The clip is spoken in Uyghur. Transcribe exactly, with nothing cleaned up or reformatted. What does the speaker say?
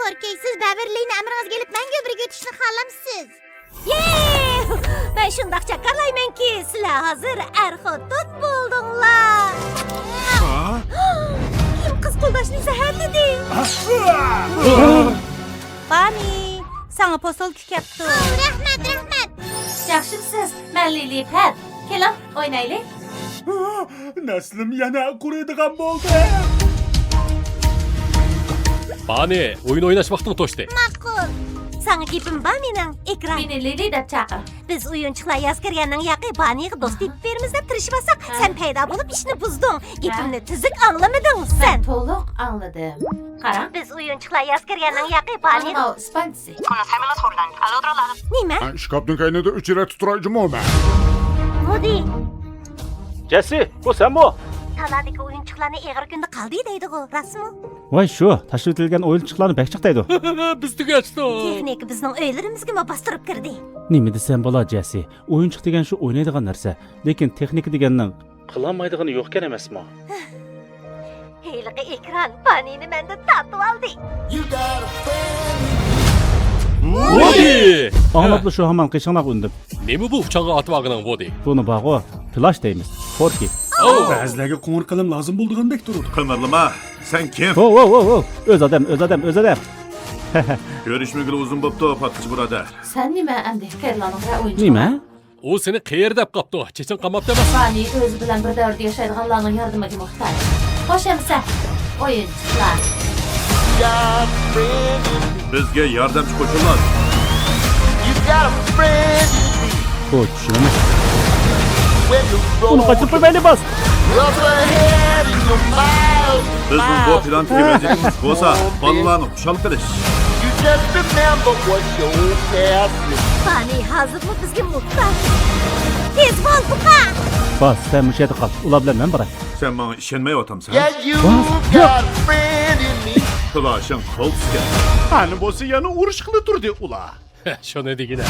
ئوكەي، سىز بەۋەرلىنى ئەمرىڭىزگە ئېلىپ مەڭگۈ بىرگە ئۆتۈشنى خالامسىز؟ يې! مەن شۇنداق جاكارلايمەنكى، سىلەر ھازىر ئەر-خوتۇن بولدۇڭلار. كىم قىز قولداشنى زەھەرلىدى؟ بانى، ساڭا پوسۇلكا كەپتۇ. رەھمەت، رەھمەت. ياخشىمسىز؟ مەن لىلى پەت. كېلىڭ، ئوينايلى. نەسلىم يەنە قۇرۇيدىغان بولدى. بانى، ئويۇن ئويناش ۋاقتىڭ توشتى. ماقۇل. ساڭا گېپىم بار مېنىڭ، ئېكران. مېنى لىلى دەپ چاقىر. بىز ئويۇنچۇقلار يازكىريانىڭ ياقى بانىغا دوست تېپىپ بېرىمىز دەپ تىرىشىۋاتساق، ھە. سەن پەيدا بولۇپ ئىشنى بۇزدۇڭ. ھە. گېپىمنى تۈزۈك ئاڭلىمىدىڭ سەن. مەن تولۇق ئاڭلىدىم. قاراڭ. بىز ئويۇنچۇقلار يازكىريانىڭ ياقى بانىغا. ماۋۇ ئىسپانچىسى. نېمە؟ شكاپنىڭ كەينىدە ئۆچىرەتتە تۇراي جۇمۇ مەن. مۇدى. جەسسى، بۇ سەنمۇ؟ تالادىكى ئويۇنچۇقلارنى ئېغىر كۈندە قالدى دەيدىغۇ، راستمۇ؟ ۋاي شۇ، تاشلىۋېتىلگەن ئويۇنچۇقلارنى بەك جىق دەيدۇ. بىز تۈگەشتۇق. تېخنىكا بىزنىڭ ئۆيلىرىمىزگىمۇ باستۇرۇپ كىردى. نېمە دېسەم بولا، جەسسى؟ ئويۇنچۇق دېگەن شۇ ئوينايدىغان نەرسە. لېكىن تېخنىكا دېگەننىڭ قىلالمايدىغىنى يوقكەن ئەمەسمۇ؟ ھېلىقى ئېكران بانىنى مەندىن تارتىۋالدى. ۋوي! ئاڭلاپلا شۇ ھامان قېشىڭلارغا ئۈندۈم. نېمە بۇ ئۇچاڭغا ئاتىۋالغىنىڭ، ۋودى؟ بۇنى بارغۇ، پلاش دەيمىز. فوركى. بەزىلەرگە قوڭۇر قەلەم لازىم بولىدىغاندەك تۇرىدۇ. قىمىرلىما، سەن كىم؟ ۋو، ۋو، ۋو، ۋو. ئۆز ئادەم، ئۆز ئادەم، ئۆز ئادەم. كۆرۈشمىگىلى ئۇزۇن بوپتۇ، پاتقىچى بۇرادەر. سەن نېمە ئەمدى كەللەڭنىڭ بىرەر ئويۇنچۇقى؟ نېمە؟ ئۇ سېنى قېرى دەپ قاپتۇ، چېچىڭ قاماپتۇ ئەمەسمۇ؟ بانى ئۆزى بىلەن بىر دەۋردە ياشايدىغانلارنىڭ ياردىمىگە موھتاج. خوش ئەمىسە، ئويۇنچۇقلار. بىزگە ياردەمچى قوشۇن لازىم. بۇ چۈشىنىمىز. ئۇنى قاچىلىپ قويمايلى، باس. بىزنىڭ بۇ پىلاندىكى ۋەزىپىمىز بولسا بالىلارنى خۇشال قىلىش. بانى ھازىرمۇ بىزگە موھتاج. تېز بول، بۇقا! باس، سەن مۇشۇ يەردە قال. ئۇلار بىلەن مەن باراي. سەن ماڭا ئىشەنمەيۋاتامسەن؟ باس، ياق. پلاشىڭ قالتىسكەن. قېنى بولسا يەنە ئۇرۇشقىلى تۇردى ئۇلار. شۇنى دېگىنە.